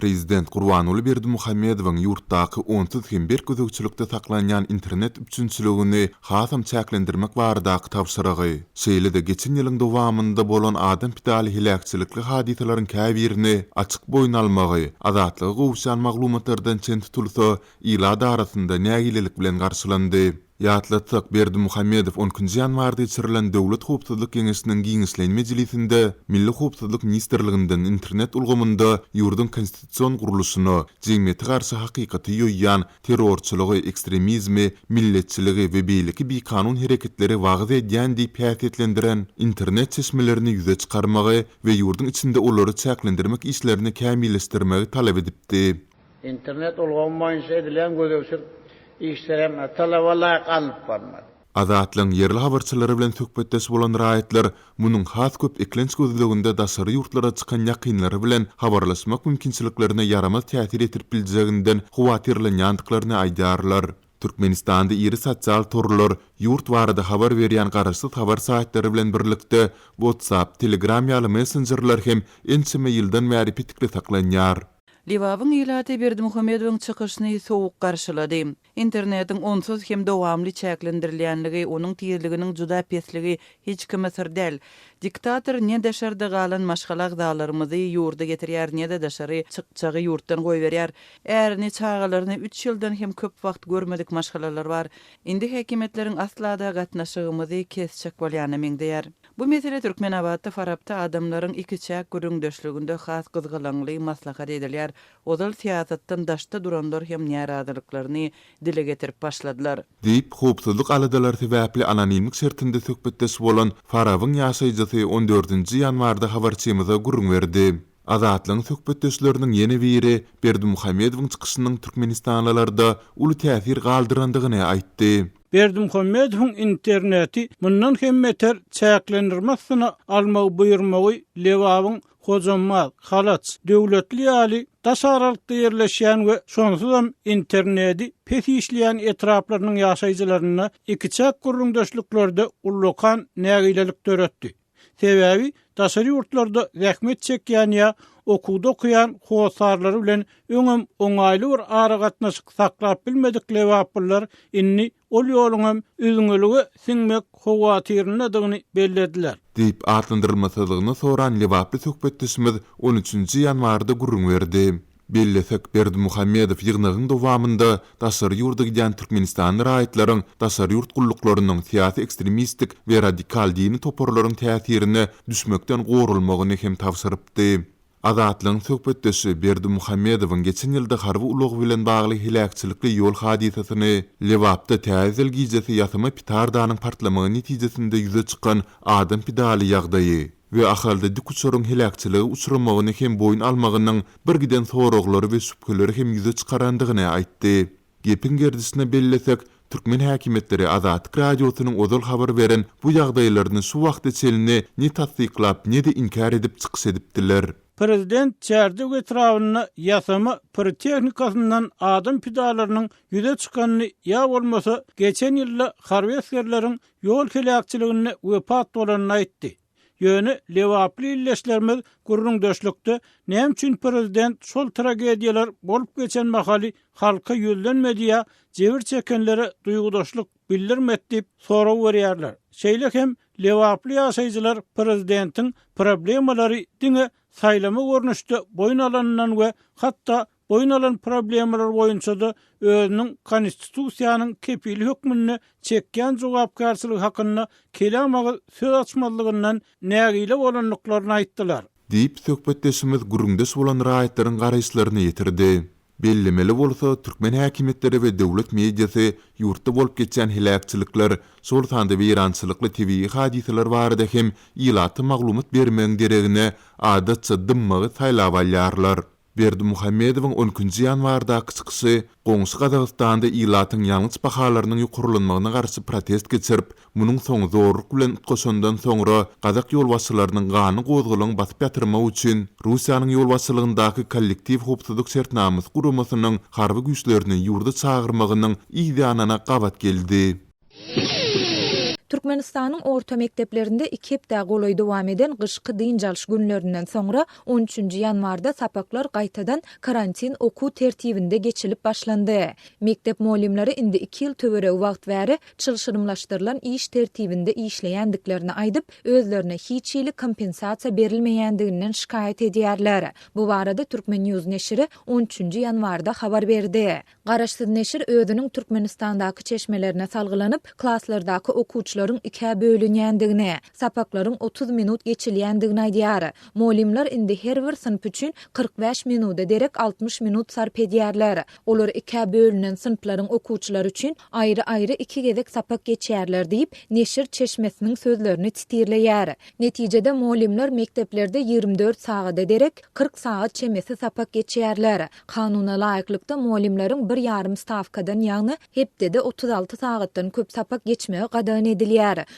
Prezident Gurbanguly Berdimuhamedowyň ýurtdaky onsuz hem berk gözegçilikde saklanýan internet üpjünçiligini hasam çäklendirmek baradaky tabşyrygy, şeýle-de geçen ýylyň dowamynda bolan adam pidaly heläkçilikli hadysalaryň käbirini açyk boýun almagy, Azatlyga gowuşýan maglumatlardan çen tutulsa, ilat arasynda nägilelik bilen garşylandy. Ýatlatsak, Berdimuhamedow on ikinji ýanwarda geçirilen Döwlet howpsuzlyk geňeşiniň giňişleýin mejlisinde Milli howpsuzlyk ministrliginden internet ulgamynda ýurduň konstitusion gurluşyna, jemgyýete garşy hakykaty ýoýýan, terrorçylygy, ekstremizmi, milletçiligi we beýleki bikanun hereketleri wagyz edýän diýip häsiýetlendiren internet çeşmelerini ýüze çykarmagy we ýurduň içinde olary çäklendirmek işlerini kämilleşdirmegi talap edipdi. Internet ulgamy boýunça edilýän gözegçilik işleri hem talaba laýyk alnyp barylmady. Azatlygyň ýerli habarçylary bilen söhbetdeş bolan raýatlar munuň has köp eklenç gözleginde daşary ýurtlara çykan ýakynlary bilen habarlaşmak mümkinçiliklerine ýaramaz täsir ýetirip biljeginden howatyrlanýandyklaryny aýdýarlar. Türkmenistanda iri sosial torlar, ýurt barada habar berýän garaşsyz habar saýtlary bilen birlikde WhatsApp, Telegram ýaly messenjerler hem ençeme ýyldan bäri petikli saklanýar. Lebabyň ilaty Berdimuhamedowyň çykyşyny sowuk garşylady. Internetiň onsuz hem dowamly çäklendirilýänligi, onuň tizliginiň juda pesligi hiç kime syr däl. Diktator ne daşarda galan maşgala agzalarymyzy ýurda getirýär, ne-de daşary çykjagy ýurtdan goýberýär. Ärini, çagalaryny üç ýyldan hem köp wagt görmedik maşgalalar bar. Indi häkimiýetleriň asla-da gatnaşygymyzy kesjek bolýana meňzeýär. Bu mesele Türkmenabatda Farapda adamlaryň ikiçäk gürrüňdeşliginde has gyzgalaňly maslahat edilýär. Ozal syýasatdan daşda duranlar hem närazylyklaryny dile getirip başladylar. Diýip, howpsuzlyk aladalary sebäpli anonimlik şertinde söhbetdeş bolan Farabyň ýaşaýjysy on dördünji ýanwarda habarçymyza gürrüň berdi. Azatlygyň söhbetdeşleriniň ýene biri Berdimuhamedowyň çykyşynyň türkmenistanlylarda uly täsir galdyrandygyny aýtdy. Berdimuhamedowyň interneti mundan hem beter çäklendirme astyna almagy buýurmagy Lebabyň Hojambaz, Halaç, Döwletli ýaly daş aralykda ýerleşýän we şonsuzam internedi pes işleýän etraplarynyň ýaşaýjylarynda ikiçäk gürrüňdeşliklerde ullakan nägilelik döretdi. Sebäbi daşary ýurtlarda zähmet çekýän ýa okuwda okaýan hossarlary bilen öňem oňaýly bir aragatnaşyk saklap bilmedik lebaplylar indi ol ýoluňam üzňelige siňmek howatyryndadygyny bellediler. Diýip, atlandyrylmasyzlygyny soran lebaply söhbetdeşimiz on üçünji ýanwarda gürrüň berdi. Bellesek, Berdimuhamedow ýygnagyň dowamynda daşary ýurda gidýän türkmenistanly raýatlaryň daşary ýurt gulluklarynyň, syýasy ekstremistik we radikal dini toparlaryň täsirine düşmekden goralmagyny hem tabşyrypdy. Azatlygyň söhbetdeşi Berdimuhamedowyň geçen ýylda harby ulag bilen bagly heläkçilikli ýol hadysasyny, Lebapda Täze ýyl gijesi ýasama pitardanyň partlamagy netijesinde ýüze çykan adam pidaly ýagdaýy, we Ahalda dikuçaryň heläkçilige uçramagyny hem boýun almagynyň birgiden soraglary we şübheleri hem ýüze çykarandygyny aýtdy. Gepiň gerdişine bellesek, türkmen häkimiýetleri Azatlyk Radiosynyň ozal habar beren bu ýagdaýlaryny şu wagta çenli ne tassyklap, ne-de inkär edip çykyş edipdiler. Prezident Çärjew etrabynda ýasama pirotehnikasyndan adam pidalarynyň ýüze çykanyny ýa bolmasa geçen ýylda harby esgerleriň ýol heläkçiliginde wepat bolanyny aýtdy. Ýöne lebaply ildeşlerimiz gürrüňdeşlikde näme üçin prezident şol tragediýalar bolup geçen mahaly halka ýüzlenmedi ýa jebir çekenlere duýgudaşlyk bildirmedi diýip sorag berýärler. Şeýle hem lebaply ýaşaýjylar prezidentiň problemalary diňe saýlama görnüşde boýun alanyndan we hatda boýun alan problemalar boýunça-da özüniň Konstitusiýanyň kepili hökmünde çekýän jogapkärçiligi hakynda kelam agyz söz açmazlygyndan nägile bolandyklaryny aýtdylar. Diýip, söhbetdeşimiz gürrüňdeş bolan raýatlaryň garaýyşlaryny ýetirdi. Bellemeli bolsa, türkmen häkimiýetleri we döwlet mediasy ýurtda bolup geçýän heläkçilikler, şol sanda weýrançylykly tebigy hadysalar barada hem ilata maglumat bermegiň deregine, adatça dymmagy saýlap alýarlar. Berdimuhamedowyň on ikinji ýanwardaky çykyşy goňşy Gazagystanda ilatyň ýangyç bahalarynyň ýokarlanmagyna garşy protest geçirip, munuň soňy zorluk bilen utgaşandan soňra gazak ýolbaşçylarynyň ganly gozgalaňy basyp ýatyrmak üçin Russiýanyň ýolbaşçylygyndaky Kollektiw howpsuzlyk şertnamasy guramasynyň harby güýçlerini ýurda çagyrmagynyň yz ýanyna gabat geldi. Türkmenistanyň orta mekdeplerinde iki hepdä golaý dowam eden gyşky dynç alyş günlerinden soňra, on üçünji ýanwarda sapaklar gaýtadan karantin okuw tertibinde geçilip başlandy. Mekdep mugallymlary indi iki ýyl töweregi wagt bäri çylşyrymlaşdyrylan iş tertibinde işleýändiklerini aýdyp, özlerine hiç hili kompensasiýa berilmeýändiginden şikaýat edýärler. Bu barada Turkmen. News neşiri on üçünji ýanwarda habar berdi. Garaşsyz neşir özüniň Türkmenistandaky çeşmelerine salgylanyp, klaslardaky okuwçylaryň ikä bölünýändigini, sapaklaryň 30 minut geçilýändigini aýdýar. Mugallymlar indi her bir synp üçin 45 minuda derek 60 minut sarp edýärler. Olar ikä bölünen synplaryň okuwçylary üçin aýry-aýry iki gezek sapak geçýärler diýip, neşir çeşmesiniň sözlerini titirleýär. Netijede, mugallymlar mekdeplerde 24 sagada derek 40 sagat çemesi sapak geçýärler. Kanuna laýyklykda, mugallymlaryň bir ýarym stawkadan, ýagny hepdede 36 sagatdan köp sapak geçmegi gadagan edilýär.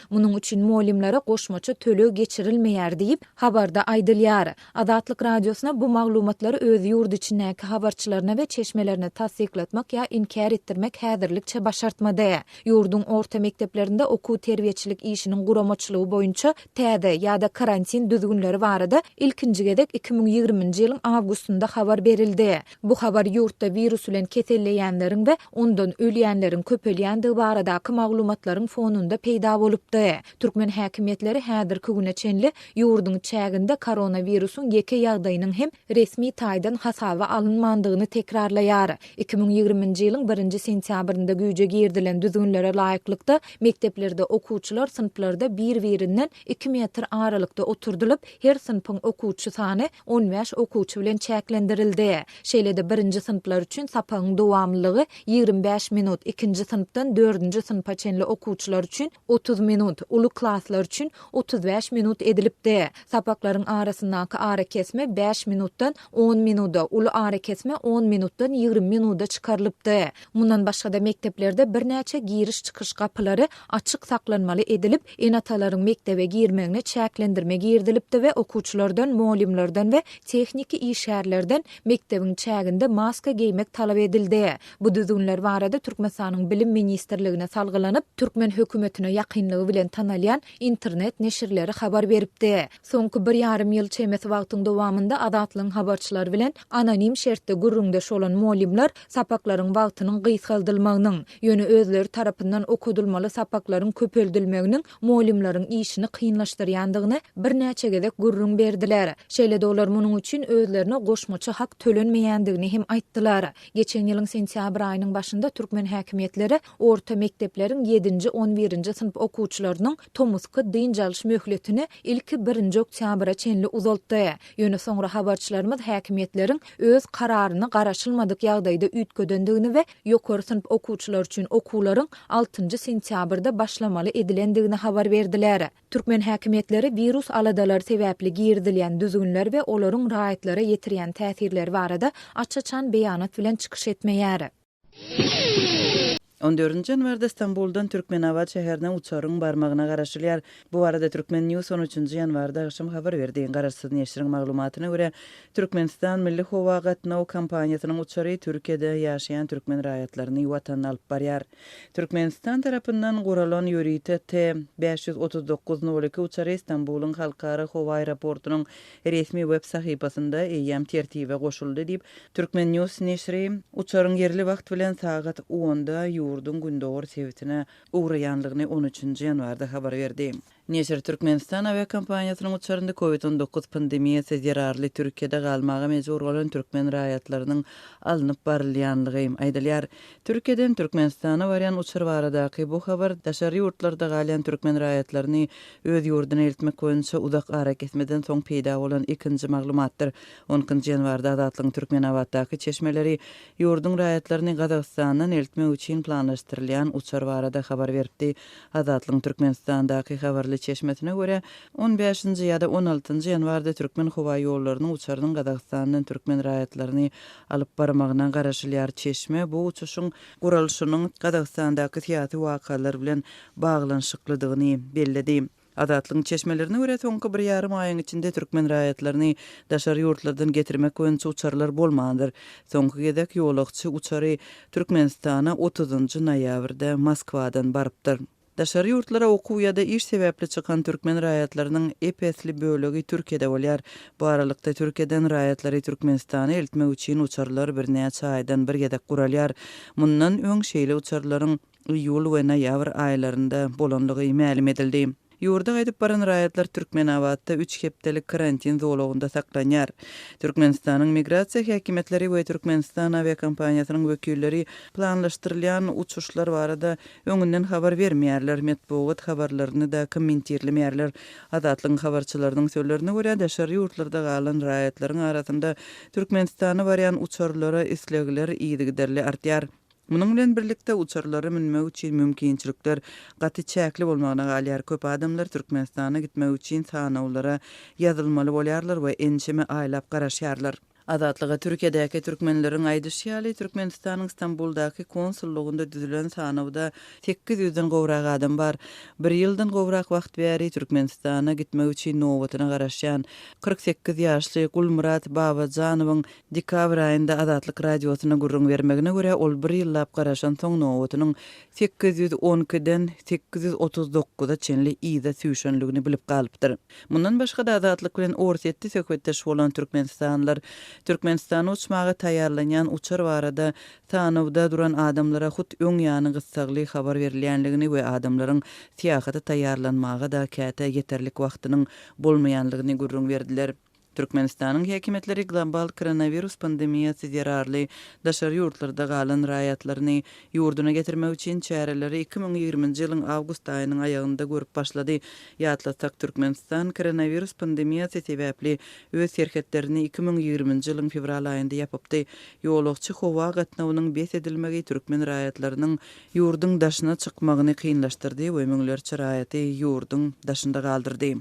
Munuň üçin mugallymlara goşmaça töleg geçirilmeýär diýip, habarda aýdylýar. Azatlyk Radiosyna bu maglumatlary öz ýurt içindäki habarçylaryna we çeşmelerine tassyklatmak ýa inkär etdirmek häzirlikçe başartmady. Ýurduň orta mekdeplerinde okuw-terbiýeçilik işiniň guramaçylygy boýunça täze ýa-da karantin düzgünleri barada ilkinji gezek 2020-nji ýylyň awgustynda habar berildi. Bu habar ýurtda wirus bilen keselleýänleriň we ondan ölýänleriň köpelýändigi baradaky maglumatlaryň fonunda peýda bolupdy. Türkmen häkimiýetleri häzirki güne çenli ýurduň çäginde koronawirusyň ýeke ýagdaýynyň hem resmi taýdan hasaba alynmandygyny tekrarlaýar. 2020-nji ýylyň birinji sentýabrynda güýje girizilen düzgünlere laýyklykda, mekdeplerde okuwçylar synplarda bir-birinden iki metr aralykda oturdylyp, her synpyň okuwçy sany 15 okuwçy bilen çäklendirildi. Şeýle-de birinji synplar üçin sapagyň dowamlylygy 25 minut, ikinji synpdan dördünji synpa çenli okuwçylar üçin 30 minut, uly klaslar üçin 35 minut edilipdi. Sapaklaryň arasyndaky arakesme bäş minutdan on minuda, uly arakesme on minutdan 20 minuda çykarylypdy. Mundan başga-da mekdeplerde birnäçe giriş-çykyş gapylary açyk saklanmaly edilip, ene-atalaryň mekdebe girmegine çäklendirme girizilipdi we okuwçylardan, mugallymlardan we tehniki işgärlerden mekdebiň çäginde maska geýmek talap edildi. Bu düzgünler barada Türkmenistanyň Bilim ministrligine salgylanyp, türkmen hökümetine ýakynlygy bilen tanalýan internet neşirleri habar beripdi. Soňky bir ýarym ýyl çemesi wagtyň dowamynda Azatlygyň habarçylary bilen anonim şertde gürrüňdeş bolan mugallymlar sapaklaryň wagtynyň gysgaldylmagynyň, ýöne özleri tarapyndan okadylmaly sapaklaryň köpeldilmeginiň mugallymlaryň işini kynlaşdyrýandygyny birnäçe gezek gürrüň berdiler. Şeýle-de olar munuň üçin özlerine goşmaça hak tölenmeýändigini hem aýtdylar. Geçen ýylyň sentýabr aýynyň başynda türkmen häkimiýetleri orta mekdepleriň ýedinji, on birinji synp okuwçylarynyň tomusky dynç alyş möhletini ilki birinji oktýabra çenli uzaltdy. Ýöne soňra habarçylarymyz häkimiýetleriň öz kararyny garaşylmadyk ýagdaýda üýtgedendigini we ýokary synp okuwçylary üçin okuwlaryň altynjy sentýabrda başlamaly edilendigini habar berdiler. Türkmen häkimiýetleri wirus aladalary sebäpli girizilýän düzgünler we olaryň raýatlara ýetirýän täsirleri barada aç-açan beýanat bilen çykyş etmeýär. On dördünji ýanwarda Stambuldan Türkmenabat şäherine uçaryň barmagyna garaşylýar. Bu barada Turkmen. News on üçünji ýanwarda agşam habar berdi. Garaşsyz neşiriň maglumatyna görä, Türkmenistan milli howa gatnaw kompaniýasynyň uçary Türkiýede ýaşaýan türkmen raýatlaryny Watanyna alyp barýar. Türkmenistan tarapyndan guralan ýörite T, 539 nol iki uçary Stambulyň halkara howa aeroportunyň resmi web sahypasynda eýýäm tertibe goşuldy diýip, Turkmen. News neşiri uçaryň ýerli wagt bilen sagat onda ýurduň gündogar sebitine ugraýanlygyny on üçünji ýanwarda habar berdi. Neşir Türkmenistan awiakompaniýasynyň uçarynda Covid 19 pandemiýasy zerarly Türkiýede galmaga mejbur bolan türkmen raýatlarynyň alnyp barylýanlygy aýdylýar. Türkiýeden Türkmenistana barýan uçar baradaky bu habar daşary ýurtlarda galýan türkmen raýatlaryny öz ýurduna eltmek boýunça uzak arakesmeden soň peýda bolan ikinji maglumatdyr. On ikinji ýanwarda Azatlygyň Türkmenabatdaky çeşmeleri ýurduň raýatlaryny Gazagystandan eltmek üçin planlaşdyrylýan uçar barada habar beripdi. Azatlygyň Türkmenistandaky habarly çeşmesine görä, on bäşinji ýa-da on altynjy ýanwarda Türkmenhowaýollarynyň uçarynyň Gazagystandan türkmen raýatlaryny alyp barmagyna garaşylýar. Çeşme bu uçuşyň guralyşynyň Gazagystandaky syýasy wakalar bilen baglanyşyklydygyny belledi. Azatlygyň çeşmelerine görä, soňky bir ýarym aýyň içinde türkmen raýatlaryny daşary ýurtlardan getirmek boýunça uçarlar bolmandyr. Soňky gezek ýolagçy uçary Türkmenistana otuzynjy noýabrda Moskwadan barypdyr. Daşary ýurtlara okuw ýa-da iş sebäpli çykan türkmen raýatlarynyň ep-esli bölegi Türkiýede bolýar. Bu aralykda Türkiýeden raýatlary Türkmenistana eltmek üçin uçarlar birnäçe aýdan bir gezek guralýar. Mundan öň şeýle uçarlaryň iýul we noýabr aýlarynda bolanlygy mälim edildi. Ýurda gaýdyp baran raýatlar Türkmenabatda üç hepdelik karantin zolagynda saklanýar. Türkmenistanyň migrasiýa häkimiýetleri we Türkmenistan awiakompaniýasynyň wekilleri planlaşdyrylýan uçuşlar barada öňünden habar bermeýärler, metbugat habarlaryny-da kommentirlemeýärler. Azatlygyň habarçylarynyň sözlerine görä, daşary ýurtlarda galan raýatlaryň arasynda Türkmenistana barýan uçarlara islegler yzygiderli artýar. Munuň bilen birlikde, uçarlara münmek üçin mümkinçilikler gaty çäkli bolmagyna galýar. Köp adamlar Türkmenistana gitmek üçin sanawlara ýazylmaly bolýarlar we ençeme aýlap garaşýarlar. Azatlyga Türkiýedäki türkmenleriň aýdyşy ýaly, Türkmenistanyň Stambuldaky konsullygynda düzülen sanawda 800-den gowrak adam bar. Bir ýyldan gowrak wagt bäri Türkmenistana gitmek üçin nobatyna garaşýan 48 ýaşly Gulmyrat Babajanowyň Dekabr aýynda Azatlyk Radiosyna gürrüň bermegine görä, ol bir ýyllap garaşansoň nobatynyň 812-den 839-a çenli yza süýşenligini bilip galypdyr. Mundan başga-da Azatlyk bilen Orsýetde söhbetdeş bolan türkmenistanlylar Türkmenistana uçmaga taýýarlanýan uçar barada sanawda duran adamlara hut öň ýany gyssagly habar berilýänligini we adamlaryň syýahata taýýarlanmaga-da käte ýeterlik wagtynyň bolmaýanlygyny gürrüň berdiler. Türkmenistanyň häkimiýetleri global koronawirus pandemiýasy zerarly daşary ýurtlarda galan raýatlaryny ýurduna getirmek üçin çäreleri 2020-nji ýylyň awgust aýynyň aýagynda görüp başlady. Ýatlatsak, Türkmenistan koronawirus pandemiýasy sebäpli öz serhetlerini 2020-nji ýylyň fewral aýynda ýapypdy. Ýolagçy howa gatnawynyň bes edilmegi türkmen raýatlarynyň ýurduň daşyna çykmagyny kynlaşdyrdy we müňlerçe raýaty ýurduň daşynda galdyrdy.